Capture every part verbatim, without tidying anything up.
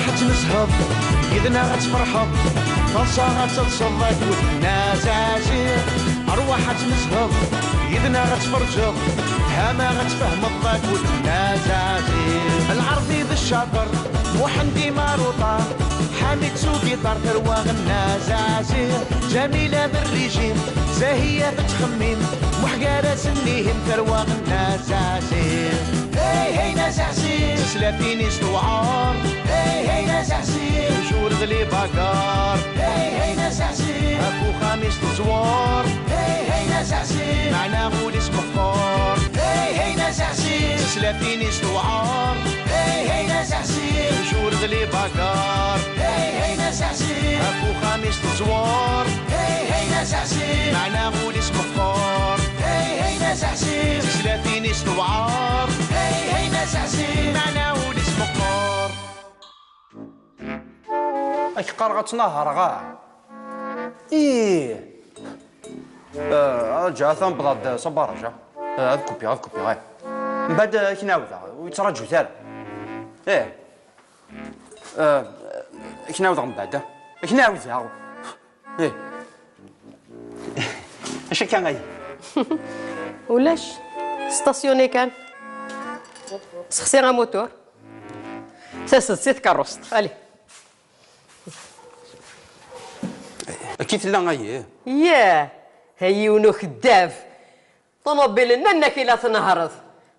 Ad tmezheḍ, yid-neɣ ad tferḥeḍ, taḍsa ad telseḍ akked Nna Zazi. Rwaḥ ad tmezheḍ, yid-neɣ ad tferǧeḍ, tama ad tfehmeḍ akked Nna Zazi. Lɛerbi d ccaṭer, Muḥend Imaruṭa, Ḥamid s ugiṭar, tarwa Nna Zazi. Ǧamila d rrijim, Zahiya tettxemmim, Muḥ gar-asen ihim, tarwa Nna Zazi. Hey, hey, Nna Zazi. Tislatin-is tewɛer. Hey, hey, Nna Zazi. Tjur d libagar. Hey, hey, Nna Zazi. Ɣef uxxam-is teẓwer. Hey, hey, Nna Zazi. Meɛna ul-is meqqer. Hey, hey, Nna Zazi. Tislatin-is tewɛer. Hey, hey, Nna Zazi. Tjur d libagar. Hey, hey, Nna Zazi. Ɣef uxxam-is teẓwer. Hey, hey, Nna Zazi. Meɛna ul-is meqqer. Hey, hey, Nna Zazi. Tislatin-is tewɛer. Hey, hey, Nna Zazi. Meɛna ul-is meqqer. Ad k-qqareɣ ad tnehreɣ, ah. Ih. Eh, rǧa, atan wwḍeɣ-d s abaraj, ah. Eh, ad kupiɣ, ad kupiɣ, eh. Mbeɛd, eh, ad k-nɛawdeɣ, ur yettraǧut ara. Ih. Eh, ad k-nɛawdeɣ mbeɛd, ah. Ad k-nɛawdeɣ. Ih. Acu akka ay? Ulac. Stasyuni kan. Sexsi amutur. Tased si tkeṛṛust. Allez. Akka i tella, ayi? Yah, ha yiwen ukeddab. Ṭumubil-nni nnek i la tnehhreḍ.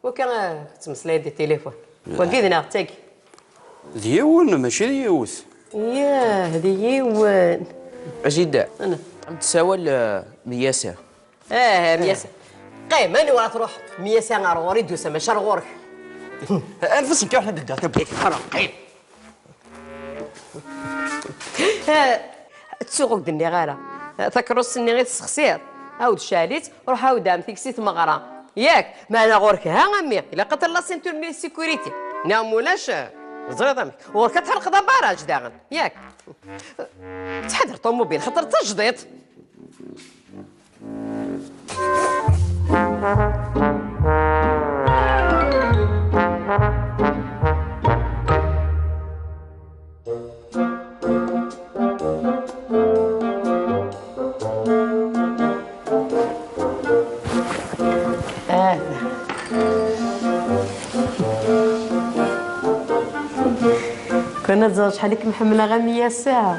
Waka, eh, tettmeslayeḍ di tilifun. Wagi d neɣ d tagi? D yiwen, mačči d yiwet. Yah, d yiwen. A jida, ana. Am tsawal, eh, Myasa. Eh, Myasa. Qim, anwa ara truḥ? Myasa ar ɣur-i d-yusa, mačči ar ɣur-k. Anef-as nekk ad d-ddiɣ tawwurt. Qim. Eh, ttuɣ ur k-d-nniɣ ara. Eh, takeṛṛust-nni i tessexsiḍ, ɛawed cɛel-itt, ruḥ ɛawed ɛemmti-k si tmeɣra. Yak, meɛna ɣur-k ha a mmi, ilaq ad tella la ceinture-nni n sécurité. Neɣ mulac, eh, teẓriḍ amek. Ɣur-k ad tḥelqeḍ abaraj daɣen. Yak. Ttḥadar ṭumubil, xaṭer d tajdiṭ. Kan ad ẓreɣ acḥal i kem-ḥemmleɣ a Myasa.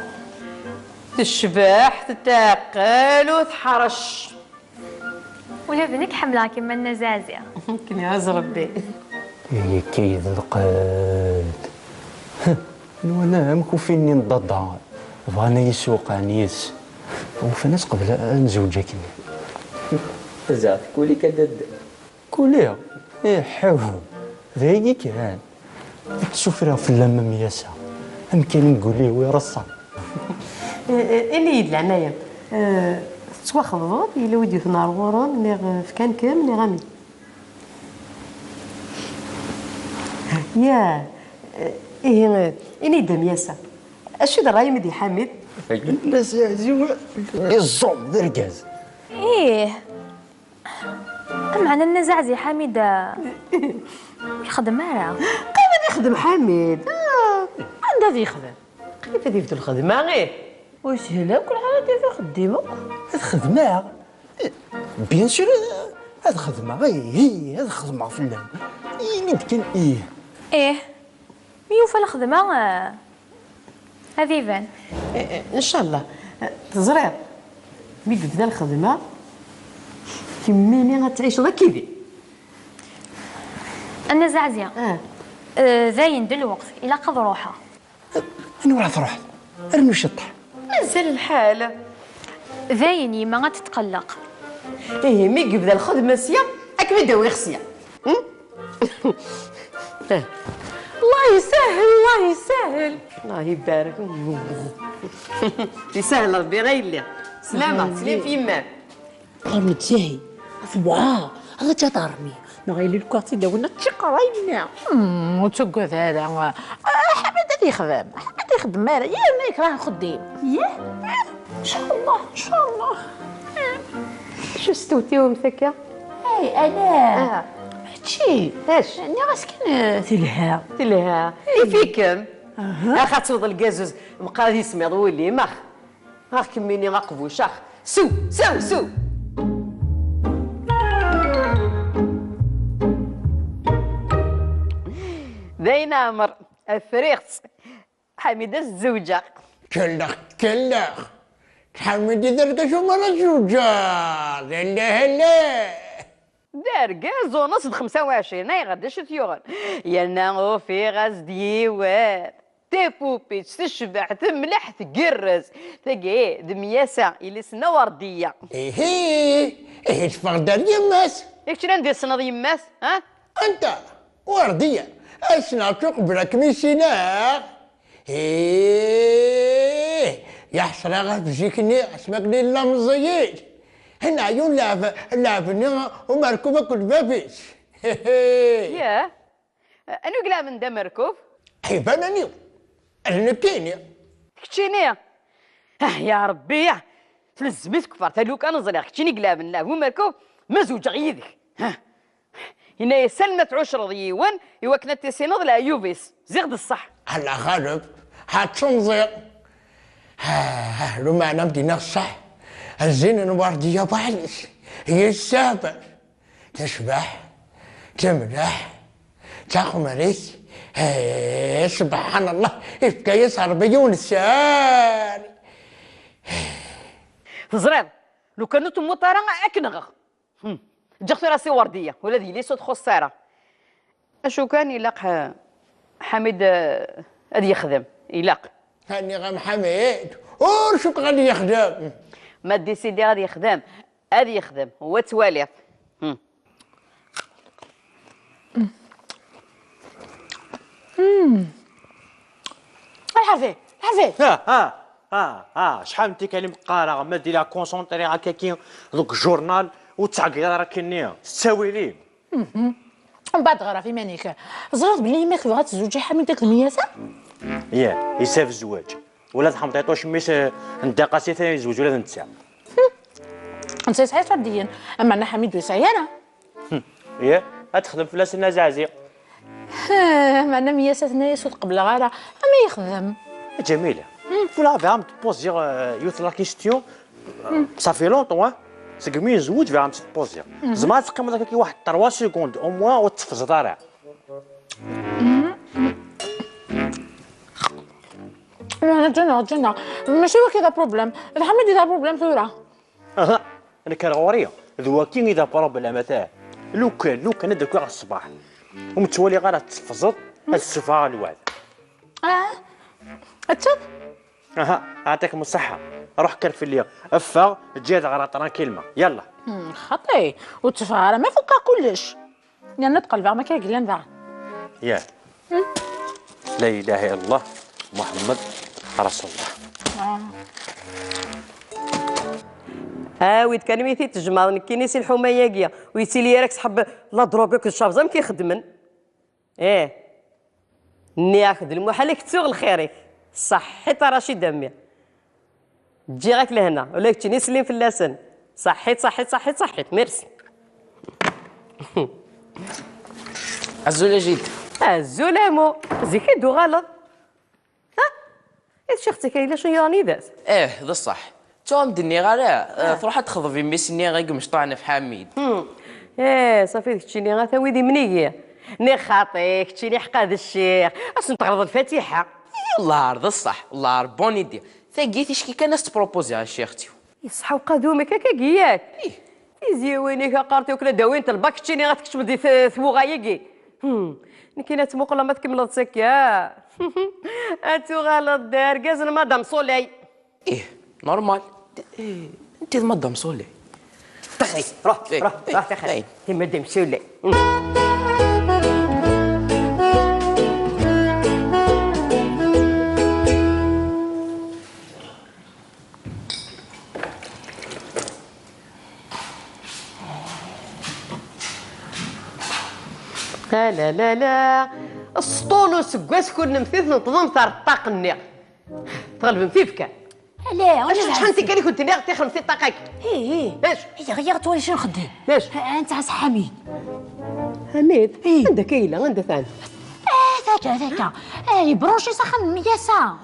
Tecbeḥ, tettaɛqel u teḥrec. Ula d nekk ḥemmleɣ-kem a Nna Zaɛziɛ. Kem iɛuz Rebbi. Ihi akka i d lqed. Huh, nwan amek ufin-nni n dadda. Bɣan ad yi-sewqɛen yid-s. Ufan-as qbel ad nezweǧ akken. Tezɛef kuli-k a dadda. Kuli? Iḥḥu. D ayagi kan. Ad ssufriɣ fell-am a Myasa. Amkan n wul-iw ireṣṣa. Eh, eh, ini-yi-d leɛnaya. Eh, tettwaxeḍbeḍ, yella wi d-yuten ar ɣur-m, neɣ, eh, fkan-kem, neɣ amek? Ya, eh, ihi, eh, ini-yi-d a Myasa. Acu d ṛṛay-im di Ḥamid? Nna Zaɛziɛ iẓum d argaz. Ih. Meɛna Nna Zaɛziɛ Ḥamid, eh, ur yexdim ara. Qrib ad yexdem Ḥamid. Ah, anda ad yexdem? Qrib ad yebdu lxedma, ih. Ur yeshil akk lḥal ad d-yaf axeddim akk. Ad xedmeɣ. Bien sûr, ad xedmeɣ. Ih, ih, ad xedmeɣ fell-am. Ini-d kan ih. Ih. Mi yufa lxedma, eh, ad iban. Eh, eh, ncallah. Eh, teẓriḍ, mi yebda lxedma, kemmini ad tɛiceḍ akkidi. A Nna Zaɛziɛ. Ah. Eh, dayen d lweqt, ilaq ad ruḥeɣ. Anwa ara truḥeḍ? Rnu ciṭṭaḥ. Mazal lḥal. Dayen yemma ad tetqelleq. Ihi, mi yebda lxedma sya, ad kem-id-awiɣ sya. Hmm? Allah isahel, Allah isahel. Allah ibarek. Isahel Rebbi a yelli. Slama, slim f yemma-m. Qqaren-d Zahi, tewɛer, ad tt-ad armi. Neɣ yili lkar-tt-id-awin ad tt-iqerray-nni. Hmm, ur ttagad ara. Ah, Ḥamid ad yexdem. Ḥamid ad yexdem ara. Yerna yekreh axeddim. Yah? Ncallah, ncallah. Acu s tewtiwem akka? Hey, ala. Ah. Mačči. Acu? Nniɣ-as kan, eh, telha. Telha. Hey. Ifikem. Ax ad tewweḍ lgazuz, meqqar ad yismiḍ wul-im, ax. Ax kemmini aqbuc, ax. Sew, sew, sew! D ayen ɛmer, afriɣ-tt. Ḥamid ad zewǧeɣ. Kellex, kellex. Ḥamid d argaz umi ara zewǧeɣ. Llah, llah. D argaz uneṣ d xemsa u ɛecrin, ayɣer d acu t-yuɣen? Yerna ufiɣ-as-d yiwet. Tapupit, tecbeḥ, temleḥ, tgerrez. Tagi d Myasa, iles-nneɣ Werdiya. Ihi, ihi teffeɣ-d ar yemma-s. I kečč llan d-tessneḍ yemma-s, ha? Anta? Werdiya, ad ssneɣ-tt uqbel ad kem-issineɣ. Ih, ya ḥesra ɣef zik-nni, asmi akken yella meẓẓiyit. Hen ɛyun lɛeb, lɛeb-nni umerkub akked bab-is. Yah, anwa i ilɛben d amerkub? Iban aniw, d nekkini. Keččini? Ah, ya Rebbi, ya. Tlezm-it kfar, talukan ẓriɣ, keččini i ilɛben lɛeb umerkub, ma zewǧeɣ yid-k. Ah. Yenna-yas alma tɛucreḍ yiwen, i wakken ad tissineḍ leɛyub-is. Ziɣ d ṣṣeḥ. Ala xalef, ha ttenẓiɣ. Ah, lumeɛna m-d-iniɣ ṣṣeḥ, zzin n Werdiya Buɛlis, yessaber. Tecbeḥ, temleḥ, d taxemrit. Eh, subḥan Allah, ifka-yas Ṛebbi yiwen sser. Teẓriḍ, lukan ur temmuṭ ara, ad k-nɣeɣ. Hmm. Ǧǧiɣ tura si Werdiya, ula d yelli-s ur txuṣṣ ara. Acu kan, ilaq, eh, Ḥamid, eh, ad yexdem. Ilaq. Nniɣ-am Ḥamid, ur cukkeɣ ad yexdem. Ma ddisidiɣ ad yexdem, ad yexdem. Wa twaliḍ. Hmm. Lḥerfi, lḥerfi. Ha, ha, ha, ha, acḥal n tikkal i m-qqareɣ, ma d ila concentré akka-ki deg journal, ur ttɛeggiḍ ara akkenni, s ttawil-im. Mbeɛd ɣer ɣef iman-ik. Teẓriḍ belli yemma-k tebɣa ad tezweǧ i Ḥamid akked Myasa? Yah, yessaf zzwaǧ. Ula d Ḥemḍiṭuc mmi-s, eh, n Dda Qasi atan yezweǧ ula d netta. Netta yesɛa iṣurdiyen, ameɛna Ḥamid ur yesɛi ara. Yah, ad texdem fell-asen azeɛzi. Meɛna Myasa tenna-yas ur t-qebbleɣ ara, ama yexdem. A Ǧamila, tura bɣiɣ ad m-d-poziɣ, euh, yiwet la question. Ça fait longtemps, hein? Segmi yezweǧ bɣiɣ ad m-tt-poziɣ. Tzemreḍ ad teqqimeḍ akka waḥed trois secondes, au moins, ur tetteffẓeḍ ara. Ǧǧan-aɣ, ǧǧan-aɣ. Mačči wagi d aprublem. D Ḥamid i d aprublem tura. Aha, nekk ar ɣur-i, d waki i d apṛublem, ata. Lukan, lukan ad d-akiɣ ṣṣbeḥ, ur m-ttwaliɣ ara tetteffẓeḍ, ad ssufɣeɣ lweɛd. Ah, atta? Aha, ɛṭikem ṣṣeḥḥa. Ruḥ kker fell-i, ffeɣ, eǧǧ-iyi ad ɣreɣ tranquillement. Yalla. Hmm, xaṭi, ur tteffɣeɣ ara ma fukkeɣ kullec. Yerna ad qelbeɣ ma kra yellan daɣen. Yah. La ilaha illallah, Muḥemmed Rasulullah. Awi-d kan mi t-id-tejmeḍ, nekkini si lḥuma-agi, ur yettili ara k-ṣṣḥeb la drogue akked ccabeẓ, amek i xeddmen? Ih. Nniɣ-ak d lmuḥal ad k-ttuɣ lxir-ik. Ṣaḥḥit a Racid a mmi. Ǧǧiɣ-ak lehna, ula d keččini sellin fell-asen. Ṣaḥḥit, ṣaḥḥit, ṣaḥḥit, ṣaḥḥit. Merci. Azul a jid. Azul a mu. Zik i d-tuɣaleḍ? Ha? I tcixet-ik ay lac yuɣen yid-s? Ih, d ṣṣeḥ. Ttuɣ am d-nniɣ ara, eh, truḥ ad texḍeb i mmi-s-nni i imecṭuḥen ɣef Ḥamid. Hmm. Eh, ṣafi d keččini a tawi d imnigi. Nniɣ xaṭi, keččini ḥqa d ccix. Ad sen-teɣreḍ lfatiḥa. Yellar, d ṣṣeḥ. Llar, bonne idée. Tagi ticki kan as-tt-proposiɣ a ccixet-iw. Iṣḥa uqadum-ik akka yak? Ih. Tiziwin-ik a qarti ukken ad d-awint lbak keččini ad tkecmeḍ di t-, tmuɣa-yagi. Hmm. Nekkini ad tmuqleḍ ma tkemmleḍ-tt akka. Ad tuɣaleḍ d argaz n Madame Soleil. Ih, normal. Eh, nti d Madame Soleil. Taxi, ruḥ, eh, ruḥ, eh, ruḥ, taxi. Eh. Di Madame Soleil. La, la, la, la. Sṭul useggas, kennemti tneṭḍemt ar ṭṭaq-nni. Tɣelbemt ifkan. Ala, acu, acḥal n tikkal i kent-nniɣ tixremt i ṭṭaq-agi? Hi, hi. Acu? Iyya, iyya, ttwali acu nxeddem. Acu? Ha, ha, netta Ḥamid. Ḥamid? Hi. Anda akka yella? Anda-t ɛni? Eh, ta Ǧǧa-t akka. Ay, bṛuci s axxam n Myasa.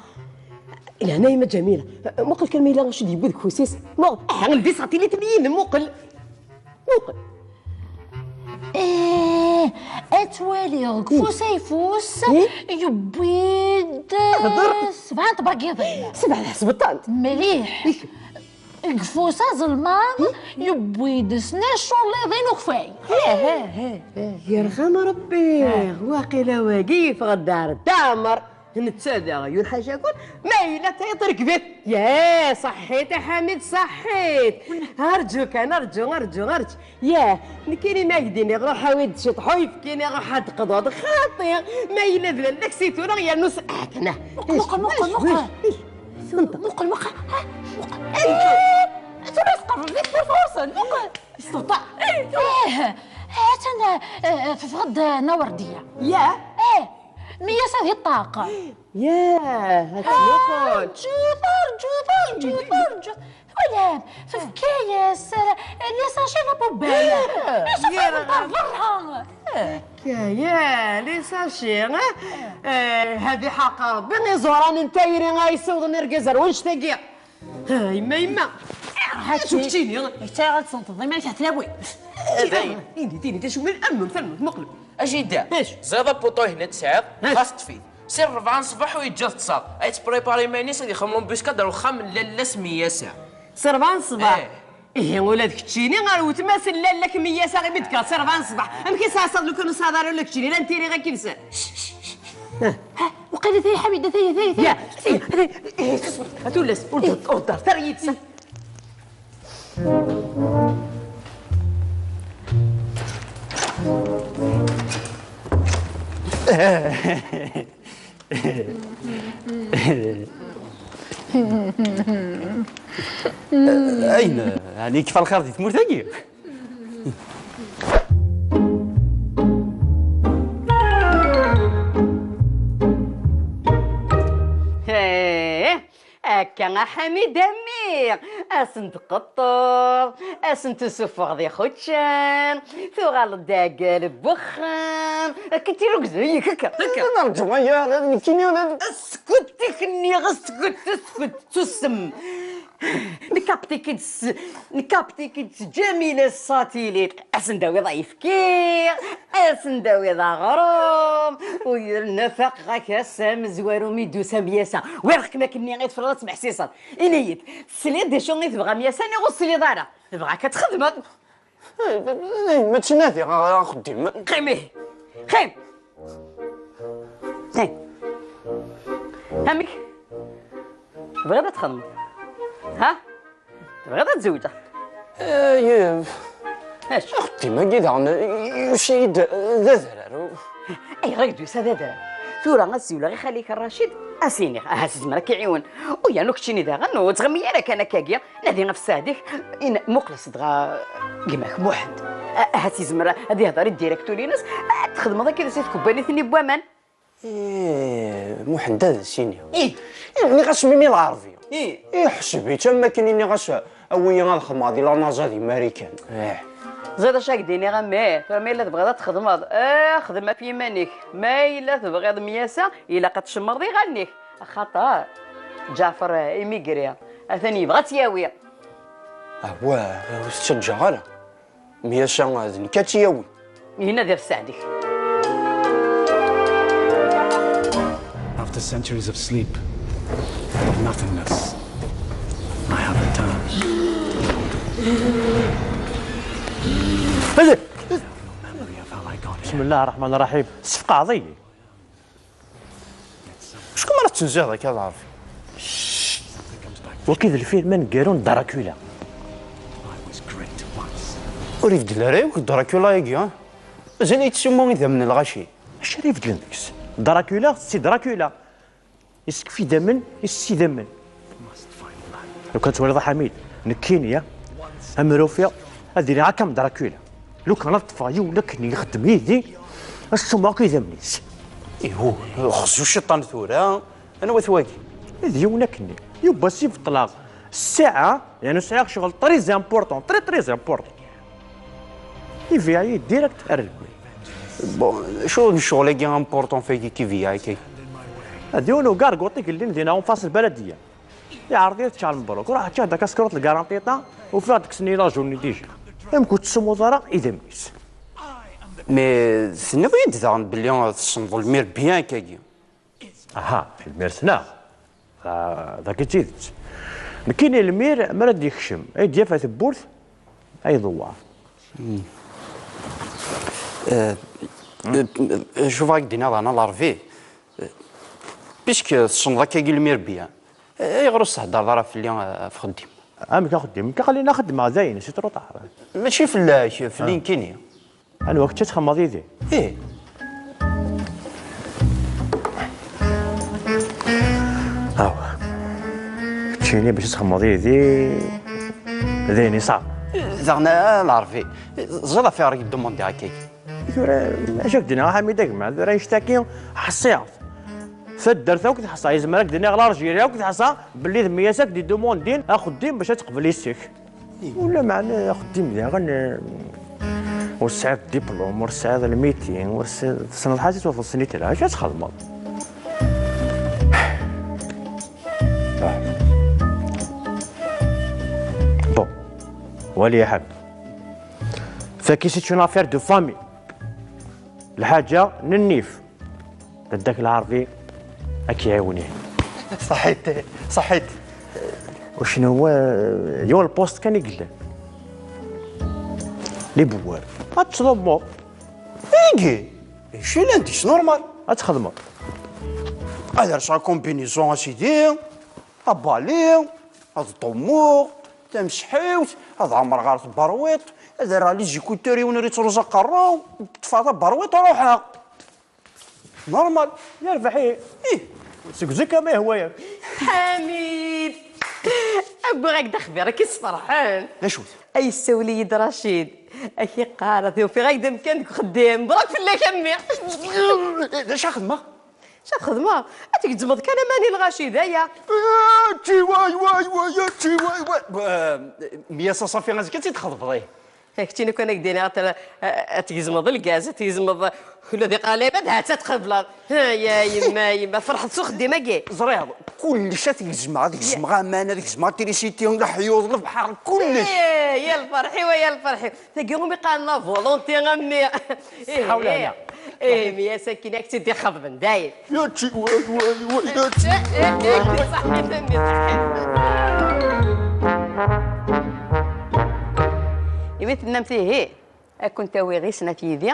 Lehna yemma Ǧamila. Muqel kan ma yella acu d-yewwi deg ufus-is. Muqel. Ah, ldi satilitni-inem, muqel. Muqel. Eh, ad twaliɣ deg ufus ayeffus, yewwi-d sebɛa n tbagiḍin. Sebɛa ḥesbeṭ-tent. Mliḥ. Deg ufus azelmaḍ, yewwi-d snat culliḍin ukeffay. Yerɣa-m Rebbi, waqila wagi yeffeɣ-d ar Damer. Netta daɣ yulḥaǧ akk, ma yella tayeḍ rkbet. Ya, ṣaḥḥit a Ḥamid, ṣaḥḥit. Arǧu kan, arǧu, arǧu, arǧu. Ya, nekkini ma ak-d-iniɣ ruḥ awi-d ciṭ n uyefki, ruḥ ad d-teqḍuḍ, xaṭi. Ma yella d lalla-k si tura yernu s-, ah, kan, ah. Muqel, muqel, muqel, muqel. Muqel, muqel. Ah, muqel. Eh, tura yesqerreb di tmurt ɣur-sen, muqel. Isteṭṭa. Eh, atan, eh, teffeɣ-d Nawerdiya. Ya? Eh, Myasa di ṭṭaq. Yah, ad tmuqel. Arǧut, arǧut, arǧut, arǧut. Twalaḍ, tefka-yas, eh, les sachets la poubelle. Yah. Yusuf yewweḍ ɣer berra. Yah, les sachets, eh? Eh, hadi ḥaq Rebbi, iẓuran n tayri ay yessiwḍen argaz ar wannect-agi. Ha, yemma, yemma. Iṛuḥ-ak keččini. Kečč ad tsenteḍ iman-ik ɣer tlawin. Dayen. Ini, ini, d acu min amnum talmut muqleb. A jida, acu? Ẓriḍ apuṭu-ihin i tesɛiḍ? Acu? Xas ṭṭef-it. Si ṛṛebɛa n ṣṣbeḥ ur yeǧǧa teṭṭseḍ. Ad yettpripari iman-is ad yexdem lumbuskat ar uxxam n lalla-s Myasa. Si ṛṛebɛa n ṣṣbeḥ? Eh. Ihi ula d keččini ar wetma-s n lalla-k Myasa imi d-tekkreḍ si ṛṛebɛa n ṣṣbeḥ. Amek i s-ɛṣaḍ lukan ur tesɛiḍ ara ula d keččini? La ntiri ɣer kimsa. Ha, waqila tayi Ḥamida, tayi, tayi, tayi. Ya, tayi, tayi, eh, sus, a tullas, ur d-, ur d-ḍerret ara yid-s. Ayen, ɛni yekfa lxir di tmurt-agi? Heh, akka a Ḥamid a mmi, ad sen-tqeṭṭeḍ, ad sen-tessuffɣeḍ ixuččan, tuɣaleḍ d aɛeggal n wexxam. Akka i d-irugzen, akka, akka. Nerǧu aya, nekkini. Skud i k-nniɣ, skud, skud, susem. Nekapti-k-id s-, nekapti-k-id s Ǧamila s satilit. Ad sen-d-awiḍ ayefki, ad sen-d-awiḍ aɣrum. U yerna faqeɣ-ak ass amezwaru mi d-tusa Myasa. Walaɣ-kem akken-nni i teffreḍ ad tmeḥsiseḍ. Ini-yi-d, tesliḍ d acu i tebɣa Myasa neɣ ur tesliḍ ara? Tebɣa-k ad txedmeḍ. Eh, ma ttnadiɣ axeddim. Qqim ihi. Qqim. Qqim. Amek? Tebɣiḍ ad txedmeḍ? Ha? Tebɣiḍ ad tzewǧeḍ? Eh, acu? Axeddim-agi daɣen yusa-yi-d d adrar. Ayɣer i k-d-yusa d adrar? Tura ad siwleɣ i xali-k Racid, ad s-iniɣ, ahat izmer ad k-iɛiwen. U yernu keččini daɣen ur ttɣimi ara kan akkagi. Nadi ɣef sseɛd-ik, in-, muqel-as dɣa gma-k Muḥend. A-, ahat yezmer ad ihder i ddirektur-ines, ad txedmeḍ akka di tkebbanit-nni n waman. Ih, Muḥend ad as-iniɣ. Ih. Ih, nniɣ-as mimi lɛerbi. Ih. Iḥseb-itt am wakken i nniɣ-as awi-yi ad xedmeɣ di la NASA di Marikan. Ih. Ẓriɣ d acu ad k-d-iniɣ a mmi, tura ma yella tebɣiḍ ad txedmeḍ, eh, xdem ɣef yiman-ik. Ma yella tebɣiḍ Myasa, ilaq ad tcemmreḍ iɣallen-ik. Axaṭer Ǧaɛfer, eh, imigri, atan yebɣa ad tt-yawi. Awah, ur t-ttaǧǧaɣ ara. Myasa d nekk ad tt-yawi. Ihi nadi ɣef sseɛd-ik. After centuries of sleep, of nothingness, I have returned. Memory of how I got here. بسم الله الرحمن الرحيم. Tesfeqɛeḍ-iyi. Acku mi ara tettenziɛeḍ akka d Ṛebbi? Waki d lfilm aneggaru n Dracula. Ur ibeddel ara yakk Dracula-agi, ha? Mazal yettsumu idammen n lɣaci. Acu ara ibeddlen deg-s? Dracula, si Dracula. Isekf idammen, isess idammen. Lukan twaliḍ a Ḥamid, nekkini, ya, am rufiɣ, ad iliɣ akka am Dracula. Lukan ad ṭṭfeɣ yiwen akken ixeddem yid-i, ad ssumeɣ akk idammen-is. Ihu, xzu ciṭṭan tura, anwa-t wagi? D yiwen akken. Yewwa si beṭleɣ ssaɛa, yani sɛiɣ ccɣel très important, très, très important. Ibeɛ-iyi direct ar lbir. Bon, acu n ccɣel-agi important fagi kiviya akka? Ad yiwen ugarguṭ i yellin dinna en face lbaladiya. Iɛreḍ-iyi ad ččeɣ lmebruk. Ruḥ ččiɣ-d akaskiṛuṭ n lgarantiṭa, ufiɣ-d kksen-iyi lajul-nni dija. Amek ur tessumuḍ ara idammen-is? Mais tenniḍ-iyi-d daɣen belli tessneḍ lmir bien akkagi. Aha, lmir ssneɣ. Da-, dagi d tidet. Nekkini lmir, mi ara d-yekcem, ay d-yaf tewwurt, ay iḍewwer. Euh, euh, je vois que dina daɣen a Larbi, euh, puisque tessneḍ akkagi lmir bien, euh, ayɣer ur s-theddreḍ ara fell-i, euh, ɣef uxeddim? Amek axeddim? Nekk aql-i xeddmeɣ dayen, c'est trop tard. Mačči fell-ak, fell-i nekkini. Anwa kečč ad txedmeḍ yid-i? Ih. Aw. Keččini bac ad txedmeḍ yid-i d ayen iṣɛeb. Daɣen a Larbi, ẓriɣ ɣef ayɣer i k-id-demandiɣ akkagi. Tura, acu ak-d-nniɣ a Ḥamid a gma, tura annect-agi ḥṣiɣ-t. Taddart akk teḥṣa, yezmer ad k-d-iniɣ Laljiri akk teḥṣa belli d Meyas akk d-idumundin axeddim bac ad teqbel yes-k. Ula meɛna axeddim daɣen, eh, ur tesɛiḍ diplôme, ur tesɛiḍ lmiti, ur tesɛiḍ, tessneḍ ḥaca twafeḍ snitra, acu ad txedmeḍ? Bon, wali a Ḥamid. Faki c'est une affaire de famille. Lḥaǧa n nnif. Dadda-k Lɛerbi ad k-iɛiwen ihi. Ṣaḥit, ṣaḥit. Wacna huwa, yiwen lpost kan i yellan. Les boueurs. Ad tettḍummuḍ. Igi! Acu yellan deg-s normal? Ad txedmeḍ. Ad rseɣ akombiniẓun a sidi, abali, ad ḍummuɣ, tamesḥiwt, ad ɛemreɣ ɣer tberwiṭ, ad rreɣ les écouteurs i win ur yettruẓ aqerru, ṭṭfeɣ taberwiṭ, ruḥeɣ. Normal, yerbeḥ-iyi. Ih, seg zik ama yehwa-yak. Ḥamid! Wwiɣ-ak-d axbir, ad k-isferḥen. D acu-t? Ay yessawel-iyi-d Racid. Ad k-iqqar, ad t-ufiɣ-ak-d amkan deg uxeddim. Mebṛuk fell-ak, a mmi. D acu ara xedmeɣ? Acu ara txedmeḍ? Ad tgezmeḍ kan aman i lɣaci, d aya. Ači, way, way, way, ači, way, way. Meyas a Ṣafi, azekka ad tt-id-txeḍbeḍ, ih. Keččini kan ad k-d-iniɣ, ad, ad tgezmeḍ lgaz, ad tgezmeḍ kul di qrib, ad ha-tt-ad tqebleḍ. Ha, ya yemma, yemma, tferḥeḍ s uxeddim-agi? Ẓriɣ, kullec ad t-gezmeɣ, ad gezmeɣ aman, ad gezmeɣ trisiti, leḥyuḍ, lebḥer, kullec. Eh, ya lferḥ-iw, ya lferḥ-iw. Tagi umi qqaren la volonté, a mmi. Ṣṣeḥḥa u lehna. Eh, eh, mi ass-akken ad k-tt-id-ixeḍben, dayen. Yači, way, way, way, yači. Eh, eh, eh, ṣaḥit, a mmi, ṣaḥit. Imi tennamt ihi, ad kent-awiɣ i snat yid-i,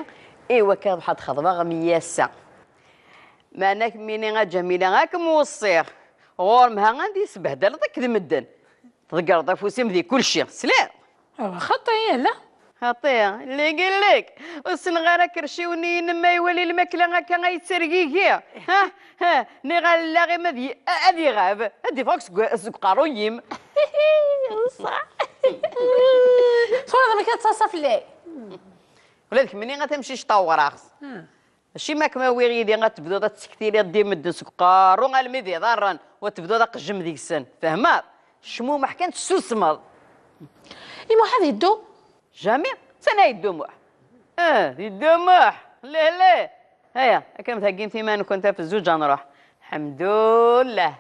i wakka ad ḥad xeḍbeɣ mi ass-a. Meɛna kemmini a Ǧamila, ad kem-weṣṣiɣ. Ɣur-m ha anda isbehdaleḍ akked medden. Tḍeggreḍ afus-im di kulci. Tesliḍ? Awa, xaṭi, yala. Xaṭi, llig, llig. Ur ssneɣ ara akerciw-nni-inem ma iwali lmakla akka ay yettergigi. Ha, ha, niɣ allaɣ-im ad y-, ad iɣab. Ad iffeɣ seg, seg uqerruy-im. Ṣṣeḥ. Tura d amek ad taṣa fell-i? Ula d kemmini a tamcict tawraɣt. Hmm. Mačči ma kem-awiɣ yid-i ad tebduḍ ad tettsektiliḍ di medden seg uqerru almi d iḍarren, u ad tebduḍ aqejjem deg-sen. Fehmeḍ? Cmumeḥ kan tessusmeḍ. I Muḥ ad yeddu? Jamais. Sani ad yeddu Muḥ? Ah, yeddu Muḥ. Lih, lih. Aya, akken theggimt iman-nkent ɣef zzuǧ ad nruḥ. Lḥemdullah.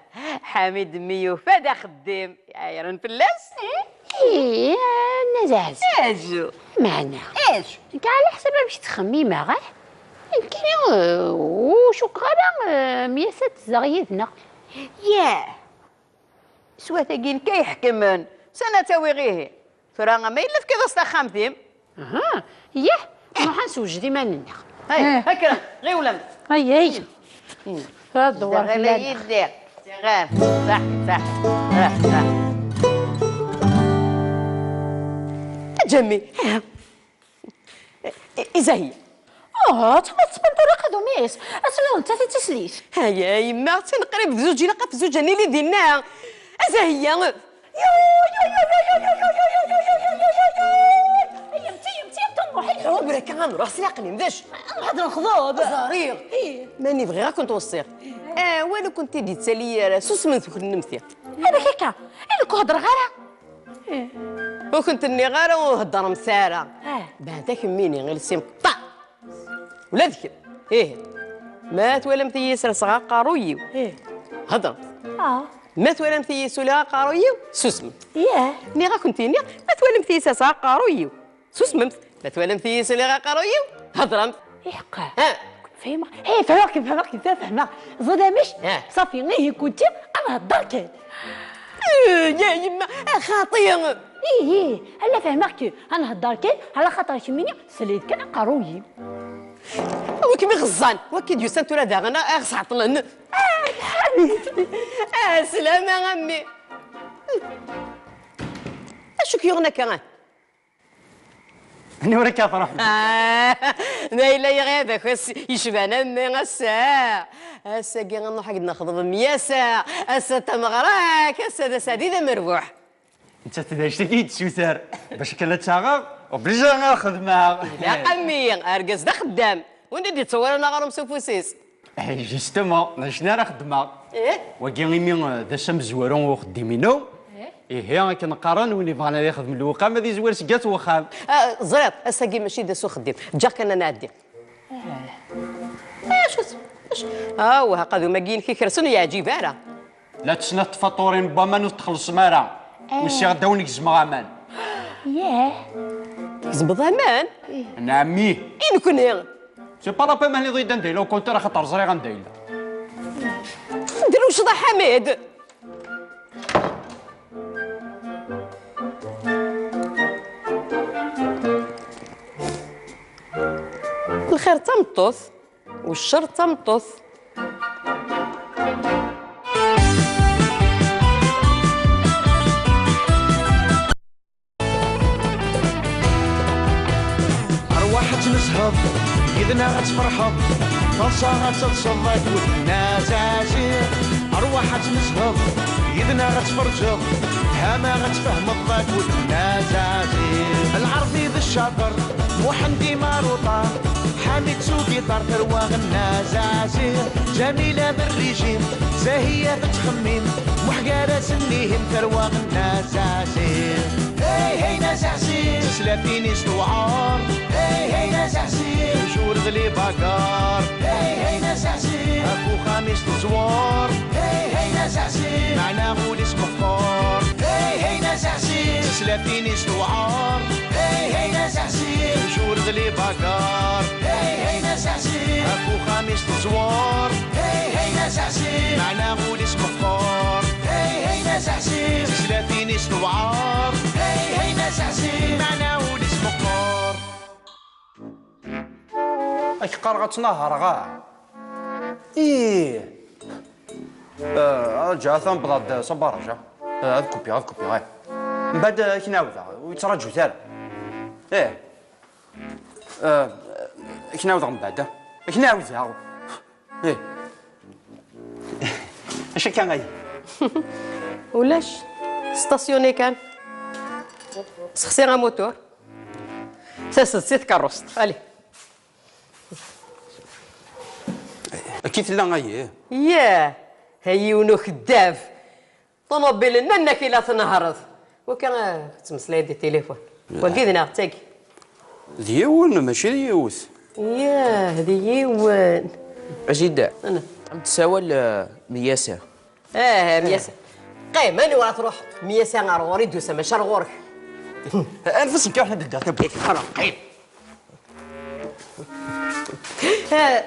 Ḥamid mi yufa-d axeddim. Ɛayren fell-as? Ih, nna Zaɛzu. Zaɛzu. Meɛna. Acu? Nekk ɛla ḥsab amek ttxemmimeɣ, eh? Nekkini, eh, ur cukkeɣ ara, eh, Myasa tezdeɣ yid-neɣ. Yah! S wat-agi nekk ay iḥekmen. Sani ad tt-awiɣ ihi? Tura ama yella fkiḍ-as taxxamt-im. Aha, yah, nruḥ ad neswejed iman-nneɣ. Ay, eh, kkremt, ɣiwlemt. Ay, ay. Hmm. Ad dewwer fell-aneɣ. Yeddi. Sax, sax. Ah, ah. A Ǧammi. I-, i Zahiya. Oh, tama tespanṭuliq ad umis. Asmi d nettat i d tislit. Aya, yemma, attan qrib d zuǧ, ilaq ɣef zuǧ ad nili dinna. A Zahiya. Ur akka ad nruḥ, sliɣ-kem d acu? Nruḥ ad nexḍeb. Ẓriɣ. Mani bɣiɣ ad kent-weṣṣiɣ. Ah, wala ur kent-id-yettali ara, susmemt kennemti. Amek akka? I nekk ur heddreɣ ara? Ur kent-nniɣ ara ur heddremt ara. Ah. Beɛda kemmini, iles-im qeṭṭeɛ. Ula d kemm. Ih. Ma twalamt-iyi sserseɣ aqerruy-iw, ih, hedremt. Ah. Ma twalamt-iyi suliɣ aqerruy-iw, susmemt. Yah. Nniɣ-akent-ini, ma twalamt-iyi sserseɣ aqerruy-iw, susmemt. Ma twalamt-iyi suliɣ aqerruy-iw, hedremt. Iḥeqqa. Ha. Fehmeɣ. Hey, fehmeɣ-kem, fehmeɣ-kem, fehmeɣ. Ẓid amek? Ha. Ṣafi, ihi kunti ad nhedder kan. Eh, ya yemma, a xaṭi. Ihi, ala fehmeɣ-kem, ad nhedder kan, ala xaṭer kemmini tesliḍ kan aqerruy-iw. Wi kem-iɣeẓẓan, wa k-id-yusan tura daɣen, a ɣ-sɛeṭlen. Ah, lḥanit. Ah, slama a mmi. Acu k-yuɣen akka? Aniwer akka truḥ? Ah, ma yella yeɣab-ak ass yecban a mmi ass-a. Ass-agi ad nruḥ ad nexḍeb myasa. Ass-a d tameɣra-k, ass-a d aseɛdi d amerbuḥ. Nettat d anect-agi i d-tessuter. Bac akken ad tt-aɣeɣ, obligeɣ ad xedmeɣ. Ilaq a mmi, argaz d axeddam. Win i d-yettṣewwiren aɣrum s ufus-is. Eh, justement, d acu ara xedmeɣ. Eh? Wagi imi, eh, d ass amezwaru n uxeddim-inu. Eh? Ihi, akken qqaren, win ibɣan ad ixdem lewqam, ad izwir seg at wexxam. Ah, ẓriɣ, ass-agi mačči d ass uxeddim. Ǧǧiɣ kan ad nɛeddi. Eh, acu-t? Acu? Ah, wah, aqadum-agi-inek ikersen ur yeɛǧib ara. La tesnat tfaturin n waman ur txellṣem ara. Eh. Usiɣ-d ad wen-gezmeɣ aman. Yah. Tgezmeḍ aman? Nɛemmi. I nekni? C'est pas la peine ad d-anda yella ukuntir, axaṭer ẓriɣ anda yella. Drewceḍ a Ḥamid! Lxir d tameṭṭut, u ccer d tameṭṭut. Arwaḥ ad tnezheḍ, yid-neɣ ad tferḥeḍ, taḍsa ad teḍseḍ akked Nna Zazi. Arwaḥ ad tnezheḍ, yid-neɣ ad tferǧeḍ, hama ad tfehmeḍ akked Nna Zazi. Lɛerbi d ccaṭer, Muḥend Imaruṭa, Ḥamid s ugiṭar, tarwa Nna Zazi. Ǧamila d rrijim, Zahiya tettxemmim, Muḥ gar-asen ihim, tarwa Nna Zazi. Hey, hey, Nna Zazi. Tislatin-is tewɛer. Hey, hey, Nna Zazi. Toujours d les bagarres. Hey, hey, Nna Zazi. Ɣef uxxam-is teẓwer. Hey, hey, Nna Zazi. Meɛna ul-is meqqer. Hey, hey, Nna Zazi. Tislatin-is tewɛer. Hey, hey, Nna Zazi. Toujours d les bagarres. Hey, hey, Nna Zazi. Ɣef uxxam-is teẓwer. Hey, hey, Nna Zazi. Meɛna ul-is meqqer. Hey, hey, Nna Zazi. Tislatin-is tewɛer. Hey, hey, Nna Zazi. Meɛna ul-is meqqer. Ad k-qqareɣ ad tnehreɣ, ah. Ih. Eh, ǧa, atan wwḍeɣ-d s abaraǧ, ah. Eh, ad kupiɣ, ad kupiɣ, eh. Mbeɛd, eh, ad k-nɛawdeɣ, ur yettraǧu ara. Ih. Eh, ad k-nɛawdeɣ mbeɛd, ah. Ad k-nɛawdeɣ. Ih. Acu akka, ay? Ulac. Stasyuni kan. Sexsi amutur. Tased si tkeṛṛust. Allez. Akka i tella, ayi? Yah, ha yiwen ukeddab. Ṭumubil-nni nnek i la tnehhreḍ. Wakka, eh, tettmeslayeḍ di tilifun. Wagi d neɣ d tagi? D yiwen, mačči d yiwet. Yah, d yiwen. A jida, ana. Am tessawal, eh, Myasa. Eh, Myasa. Qqim, anwa ara truḥ? Myasa ar ɣur-i d-tusa, mačči ar ɣur-k. Anef-as nekk ad d-ddeɣ tawwurt. Qqim. Eh,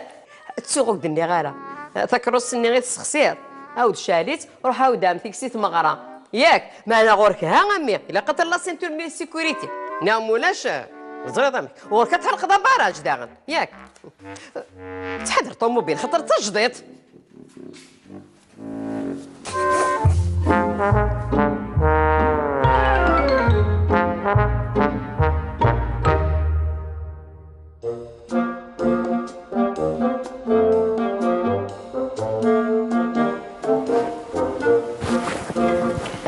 ttuɣ ur k-d-nniɣ ara. Eh, takeṛṛust-nni i tessexsiḍ, ɛawed cɛel-itt, ruḥ ɛawed ɛemmti-k si tmeɣra. Yak, meɛna ɣur-k ha a mmi, ilaq ad terreḍ la ceinture de sécurité. Neɣ mulac, eh, teẓriḍ amek. Ɣur-k ad tḥelqeḍ abaraǧ daɣen. Yak. Ttḥadar ṭumubil, xaṭer d tajdiṭ.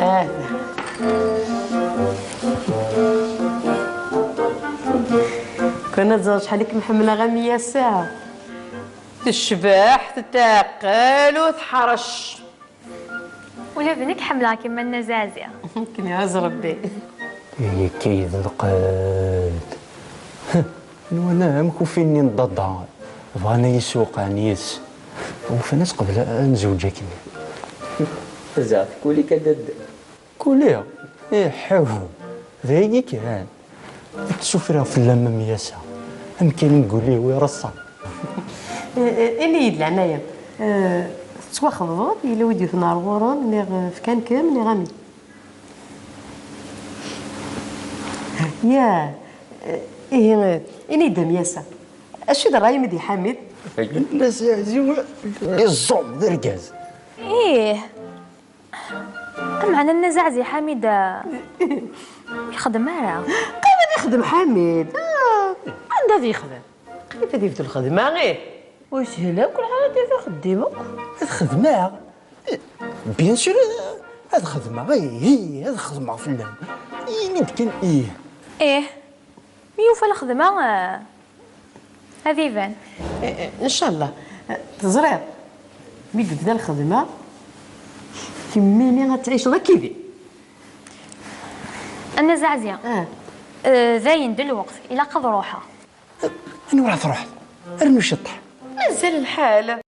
Ah. Kan ad ẓreɣ acḥal i kem-ḥemmleɣ a Myasa. Tecbeḥ, tetɛeqqel u teḥṛec. Ula d nekk ḥemmleɣ-kem a Nna Zazi. Ken-iɛuz Rebbi. Ay akka i d lqedd. Nwan amek ufin-nni n ḍaḍa. Bɣan ad yi-sewqɛen yid-s. Ufan-as qbel ad nezweǧ akkenni. Tezɛef kuli kan dadda. Kuli? Iḥḥu. D ayagi kan. Ad ssufriɣ fell-am a Myasa. Amkan n wul-iw ireṣṣa. Eh, eh, ini-yi-d leɛnaya. Eh, tettwaxeḍbeḍ, yella wi d-yewten ar ɣur-m, niɣ, eh, fkan-kem, niɣ amek? Ya, eh, ihi, eh, ini-d a Myasa. Acu i d ṛṛay-im di Ḥamid? Nna Zeɛzi iẓum d argaz. Ih. Meɛna Nna Zeɛzi Ḥamid, eh, yexdem ara. Qrib ad yexdem Ḥamid. Ah, anda ad yexdem? Qrib ad yebdu lxedma, ih. Ur yeshil akk lḥal ad d-yaf axeddim akk. Ad xedmeɣ. Bien sûr, ad xedmeɣ, ih, ih, ad xedmeɣ fell-am. Ini-d kan ih. Ih, mi yufa lxedma, eh, ad iban. Eh, eh, ncallah. Eh, teẓriḍ, mi d-tebda lxedma, kemmini ad tɛiceḍ akkidi. A Nna Zeɛzi, ah, eh, dayen d lweqt, ilaq ad ruḥeɣ. Anwa ara truḥeḍ? Rnu ciṭṭaḥ. Mazal lḥal.